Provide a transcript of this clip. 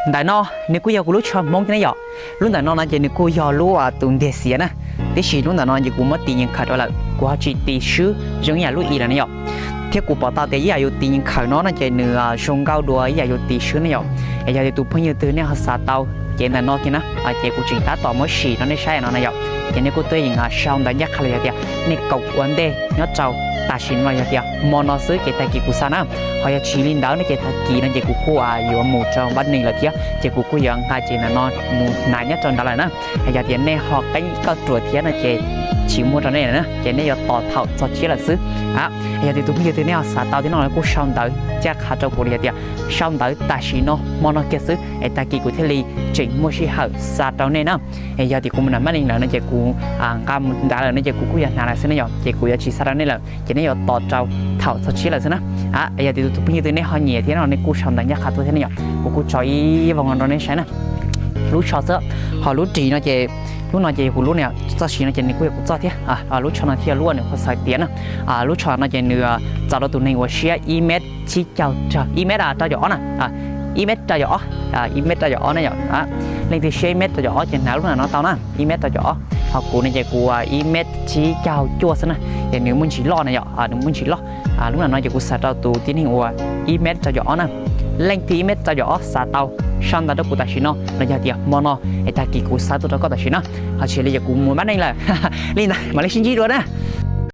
Ntawm no nws kuj yog kuv lub tsho Hmoob thiab ne yom. Lub ntawm no no ces nws kuj yog lub tus ntiag xiav na, tiam sis lub ntawm no ces kuv muab tis yees khawm rau lawm, kuv ho tsis tis swb zoo ib yam lub i lawm ne yom. Thiab kuv pom tau tias ib yam yus tis yees khawm no no ces nws zoo nkauj dua ib yam yus tis swb ne yom. Es yog tias tus phooj ywg twg nej ho xav tau cev ntawm no kiag na, ces kuv tseem tab tom muab sim rau nej saib no na yom. Ces nej kuj tuaj yeem sau ntawv ncaj qha los yog tias nej koom ua ntej nyob rau tam sim no los yog tias hmo no xwb ces tag kis kuv xa na. Ho yog tsis li ntawd no ces tag kis no ces kuv kuj yuav mus rau npab neeg lawm thiab ces kuv kuj yuav nqa cev ntawm no mus hnav nyob rau nrad lawm na. Yog tias nej ho qeeb koj ruam thiab no ces tsis muaj rau nej lawm na, ces nej yuav tos thaum txog tshiab lawm xwb. Yog tias tus phooj ywg twg nej ho xav tau thiab no kuj sau ntawv ncaj qha rau kuv los yog tias sau ntawv tam sim no hmo no kiag xwb es tag kis kuv thiaj li tseem muaj sij hawm xa rau nej na. Es yog tias kuv mus nram npab neeg lawm no ces kuv nqa mus ntawd lawm no ces kuv kuj yuav hnav lawm xwb ne yom, ces kuv yuav tsis xa rau nej lawm ces nej yuav tos rau thaum txog tshiab lawm xwb na. Yog tias tus phooj ywg twg nej ho nyiam thiab no nej kuj sau ntawv ncaj qha tuaj thiab ne yom, kuv kuj tso ib voos no rau nej saib na. Lub tsho xwb, ho lub ris no ces lub no ces yog kuv lub ne, txoj siv no ces nws kuj yog kuv txoj thiab. Lub tsho no thiaj yog lub uas nws qhuav xaws tiav na. Lub tsho no ces nws txaus rau tus neeg uas siab ib mev tsib caug, ib mev rau caum ob na, ib mev rau caum ob, ib mev rau caum ob na yom. Leej twg siab ib mev rau caum ob ces hnav lub no tau na, ib mev rau caum ob. Ho kuv no ces kuv ib mev tsib caug cuaj xwb na, ces nws muaj ntsis loj na yom, nws muaj ntsis loj. Lub no no ces kuv xav rau tus tib neeg uas ib mev rau caum ob na. Leej twg ib mev rau caum ob xav tau, sau ntawv rau kuv tam sim no los yog tias hmo no es tag kis kuv xa tuaj rau koj tam sim na. Ho tsis li ces kuv mus npab neeg lawm. Li ntawd mam li sib ntsib dua na.